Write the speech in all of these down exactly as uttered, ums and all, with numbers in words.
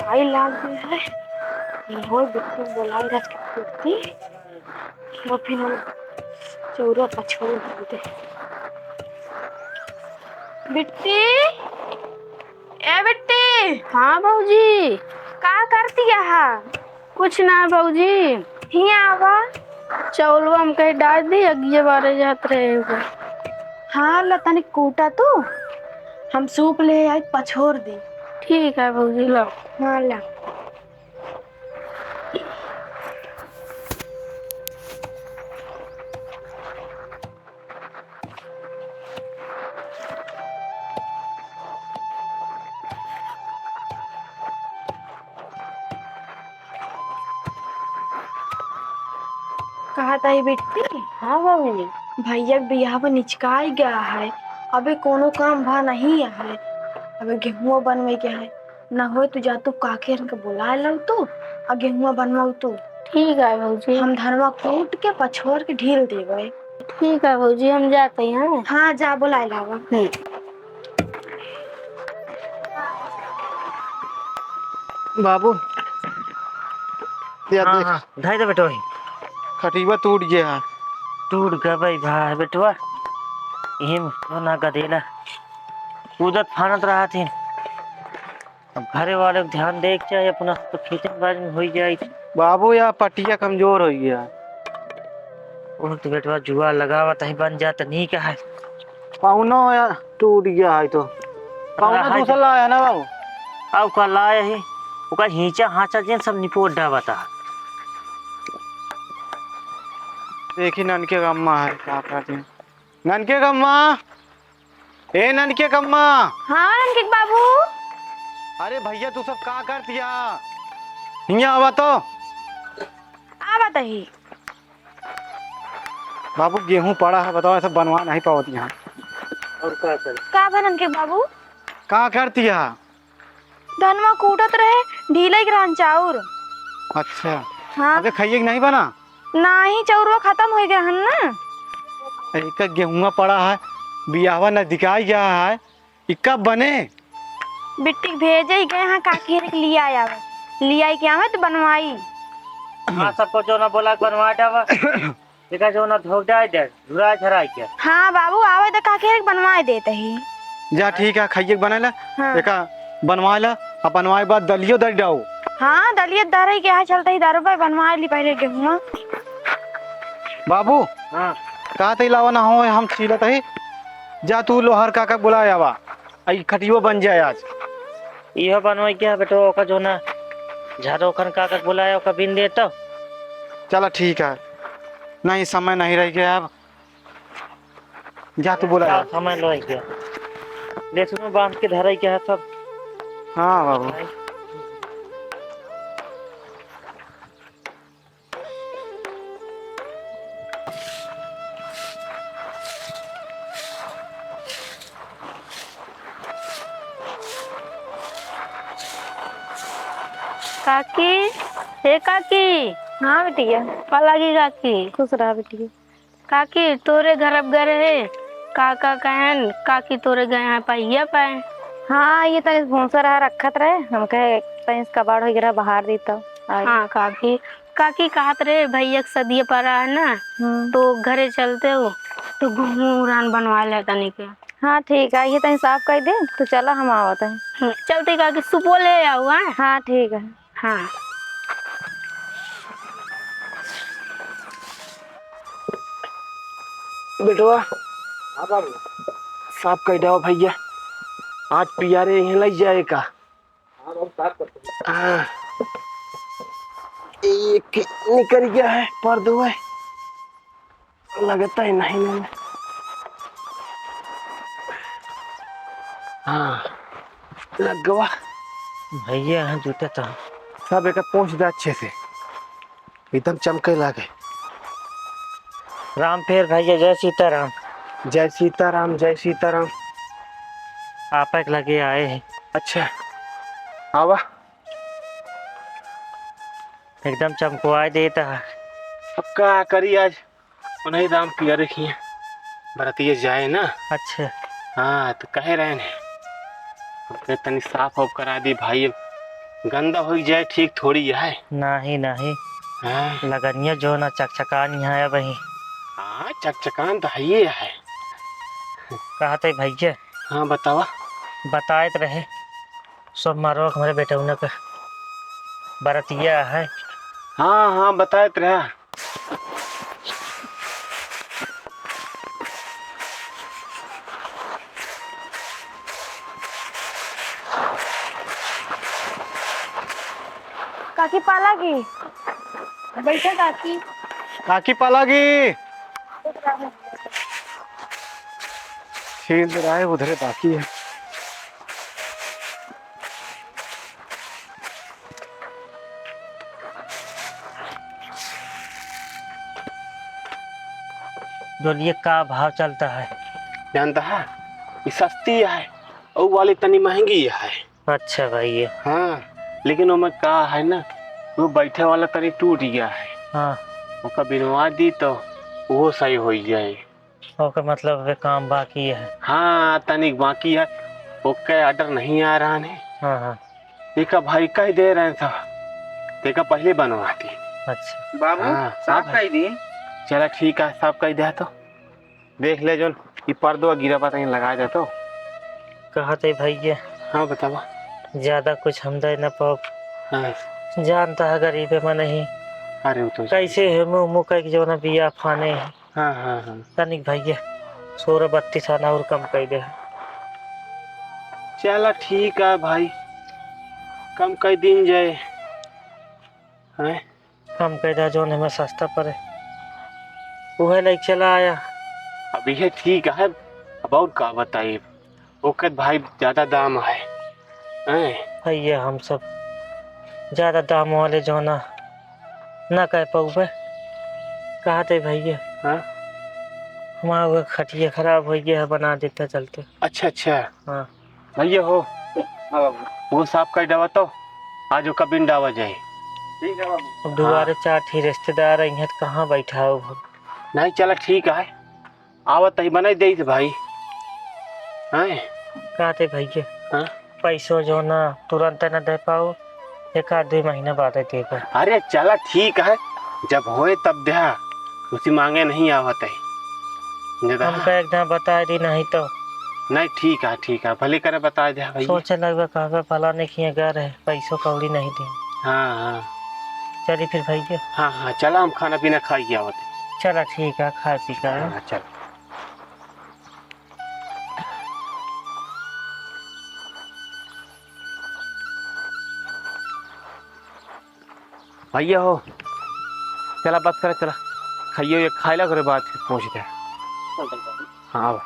आई लाग गई है। ये हो बिट्टू बोलाई रख के कुर्ती। वो फिर हम चौरा पछोड़ दे। बिट्टी, ए बिट्टी। हाँ भौजी। का करती है? कुछ ना भौजी। हियाँ आवा। चौलवा हम कहीं डाल दी, अगिए बारे जात रहे हो। हाँ, ला तनी कूटा तू, हम सूप ले आई, पछोर दी। ठीक है भौजी, लाओ। हाँ, ला। कहत हई बिट्टी? हाँ बाबूजी। भैया के बियाह में निचकाई गया है, अबे कोनो काम भा नहीं है, अबे गेहुआ बनवे के है। ना होय तू जा, तू काकी हरन के बोलाए लाउ तू, आ गेहुआ बनवाउ तू। ठीक है भौजी। हम धनवा कूट के पछोर के ढील देबे। ठीक है भौजी, हम जाते हैं। हाँ, जा बोलाए लावा। हम्म। बाबू, या हाँ, देख। हाँ, धइ दे बेटवा। खटिया टूट गया है। टूट गया भाई, भाई बेटवा। इही में तो ना गदेला कूदत फानत रहत ही। अब घरे वाले के ध्यान देक चाही, अपना तो खेतन बाड़ी में होई जाई। बाबू, या पटिया कमजोर होइ गया। उन तो बेटवा जुआ लगावत ही, बन जात नीक है। पाउनो या टूट गया है तो। पाउनो हाँ, दूसरा लाया ना बाबू? अब का लाया ही, ओका हींचा हांचा जेन सब निपोट डाबता। देखी ननके गम्मा है, का करती है। ननके गम्मा, ए ननके गम्मा। हाँ, ननके बाबू। अरे भैया, तू सब का करतिया? हियाँ आवा तो। आवत ही। बाबू, गेहूं पड़ा है, बताओ, ऐसा बनवा नहीं पावत यहाँ। और का कर? का बा ननके बाबू? का करतिया? धनवा कूटत रहे, ढीले के रहन चाउर। अच्छा। हाँ। अबे खाइए के नहीं बना? नाही, चउरवा खतम होइ गए हन ना। इका गेहुआ पड़ा है, बियाहवा नजदीकाई गया है, इका बने? बिट्टी के भेजे ही गए हैं, काकी हरे के लियाए आवे, लियाए के आवे तो बनवाई। हाँ, सबको जो ना बोला बनवा जावा। देखा जो ना धोक जाए दे, झुरा झराई के। हाँ बाबू, आवे तो काकी हरे के बनवाए देते ही। जा ठीक है, खाइए के बनाए ला। हाँ। एका बनवाए ला, अब बनवाए बाद दलियो दर डाओ। हाँ, दलियो दर ही के यहाँ चलते ही दारू भाई बनवाए ली पहले गेहुआ। बाबू, हाँ। कहा ते लावा ना हो, हम छीलत ही। जा तू लोहर काका बुलाए आवा, आई खटियो बन जाए आज। इहो बनवाई के है बेटो, ओका जो ना झारो खन काका बुलाए, ओका बिन दे तो। चला ठीक है, नहीं समय नहीं रह गया अब। जा तू बोला का यार। समय लोई के। लेसुनो बांध के धराई के है सब। हाँ बाबू। काकी, हे काकी। हाँ बिटिया। पा लागी काकी। खुश रहा बिटिया। काकी, तोरे घर अब गए रहे, काका कहन, काकी तोरे गए हैं पहिया पाए। हाँ, ये तनी भूसा रहा रखत रहे, हम कहे तनी कबाड़ हो गया, बाहर दी तो। आई। हाँ काकी, काकी कहत रहे भैया के सदिया पड़ा है ना, हम्म। तो घरे चलते हो, तो घूमू उड़ान बनवा ले तनी के। हाँ ठीक है, ये तनी साफ कर दे, तो चला हम आवत हैं। हम्म, चलते काकी, सुपो ले आओ, हाँ? हाँ ठीक है। हाँ। बेटवा। हाँ बाबू। साफ कइ डाओ भैया। आज पियारे यहीं लइ जाए का? हाँ बाबू, साफ करते हैं। हाँ। एक निकल गया है, पर दो है। लगता है नहीं, नहीं। हाँ, लग गवा। भैया, हाँ, जूता तो। सब एक पोंछ दे अच्छे से, एकदम चमके लागे। राम फेर भैया, जय सीताराम। जय सीताराम, जय सीताराम। आप एक लगे आए हैं। अच्छा, आवा। एकदम चमकवाए देता है। अब का करी आज? उन्हीं राम पियरे किए बरतिया जाए ना। अच्छा। हाँ, तो कहे रहे ने, हमके तनी साफ वाफ करा दी भाई, अब गंदा होइ जाए, ठीक थोड़ी है। नाही, नाही। हाँ। लगनिया जो ना चकचकान यहाँ है वही। हाँ, चकचकान तो है ही है। कहते भैया। हाँ, बतावा। बताए तो रहे। सब मारो हमारे बेटौना का बरतिया है। हाँ, हाँ, बताए तो रहा। काकी पालागी। बैठा काकी। काकी पालागी। छील रहा है, उधरे बाकी है। डोलिया का भाव चलता है? जानता है, ये सस्ती है, और वाली तनी महंगी है। अच्छा भैया। हाँ, लेकिन ओमे का है ना, वो बैठे वाला तनी टूट गया है। हाँ। ओका बिनवा दी तो वो सही हो जाए। ओकर मतलब अबे काम बाकी है। हाँ, तनिक बाकी है। ओके order नहीं आ रहा है। हाँ, हाँ। एका भाई कह दे रहे था, तेका पहले बनवा दी। अच्छा। बाबू, हाँ, साफ हाँ भाई। कह दी। चला ठीक है, साफ कह दिया तो। देख ले जोन, ई पर्दो गिरा पता नहीं लगा दे तो। कहत है भैया। हाँ, बतावा। ज्यादा कुछ हम दे न पाओ। हाँ। जानता है गरीबे में नहीं। अरे, वो तो कैसे है मुँह मुँह कह के जो ना बिया फाने है। हाँ, हाँ, हाँ। तनिक भैया, सोरह बत्तीस आना और कम कइ दे। चला ठीक है भाई, कम कइ दीन जाए। हैं? कम कइ दे, जौन हमें सस्ता पड़े, उहे लइके चला आया। अब इहे ठीक है, अब और का बताई? ओकर भाई ज्यादा दाम है। हैं? भैया, हम सब ज्यादा दाम वाले जौना ना कह पउबे। कहत है भैया, हाँ? हमार वो खटिया खराब होइ गया है, बना देता चलते। अच्छा, अच्छा। हाँ। भैया हो, हाँ बाबू। वो साफ कइ देवा तो, आज ओका बिन डावा जाए। ठीक है बाबू। अब दुआरे हाँ। चार ठी रिश्तेदार अइहें तो कहाँ बैठाउब हम? नहीं, चला ठीक है। आवत ही बनाई देइत भाई। हैं? कहत है भैया, हाँ? पैसो जौना तुरंत न दे पाओ, एक आध दुइ महीना बाद देबे। अरे चला ठीक है, जब होए तब द्या, उसी मांगे नहीं आवत है। नहीं तो हमका एक दां बताइ दी नहीं तो। नहीं ठीक है, ठीक है, भले करे बताइ द्या भैया। सोचे लगबे कहबे फलाने के यहाँ गए रहे, पैसो कौड़ी नहीं दी। हाँ, हाँ। चली फिर भैया। हाँ, हाँ, चला हम खाना पीना खाइ के आवत है। चला ठीक है, खाए पी के आए। हाँ, चल। भैया हो, चला बस करा, चला। खाइयो ये खाइला करे बाद फिर पहुँच गया। हाँ, आवा।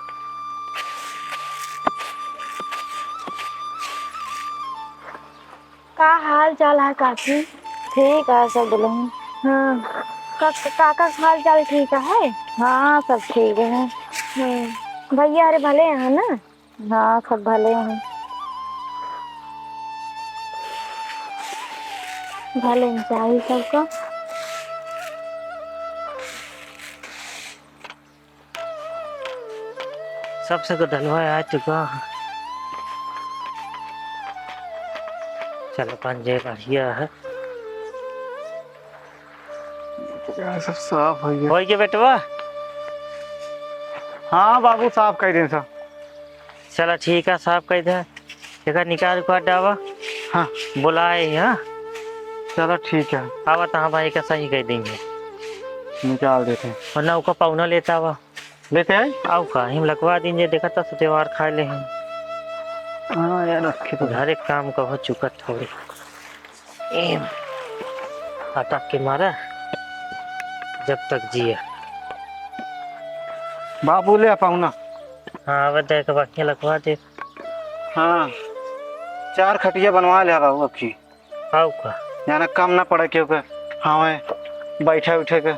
का हाल चाल है काकी? ठीक है सब दुल्हन। हाँ, का, काका का हाल चाल ठीक है? हाँ, सब ठीक है। हाँ, भैया अरे भले हैं ना? हाँ, सब भले हैं। भले में चाही सबका। सबसे गदलवा आ चुका है। चलो, पंजे बढ़िया है। यार, सब साफ होइ गया। होइ गया बेटवा? हाँ बाबू, साफ कइ देन सब। चला ठीक है, साफ कइ दे। एका निकाल उकाल डावा। हाँ। बोलाए ही, हाँ। चला ठीक है। आवा तहाँ भाई का सही कइ देंगे। निकाल देते हैं। वरना ओका पौना लेता आवा। लेते हैं? आउ का, हिम लगवा दीन जे, देखा था सतेवार खाए ले हैं। हाँ यार, रखे तो। हर एक काम का हो चुका थोड़ी। एम, अटक के मारा, जब तक जिया। बाबू ले पाऊँ ना। हाँ, अब देख, बाकी लगवा दे। हाँ, चार खटिया बनवा ले बाबू अब की। आउ का? जाना कम ना पड़े केहू के, हाँ, बैठे उठे के।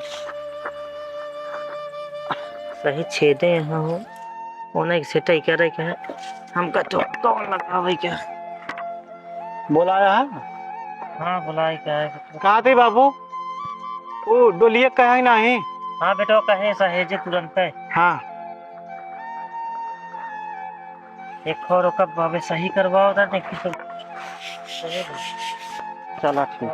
सही छेदे यहाँ हो, ओने के सेटई करे के है, हमका तो कौन लगावे के है? बोलाया है? हाँ, बोलाए के है। कहाँ थे बाबू? वो डोलिया कहे नहीं? हाँ बेटवा, कहे सहेजे तुरंते। हाँ। एक और ओकर बाबे सही करवाओ ना, देखी तो। चला ठीक।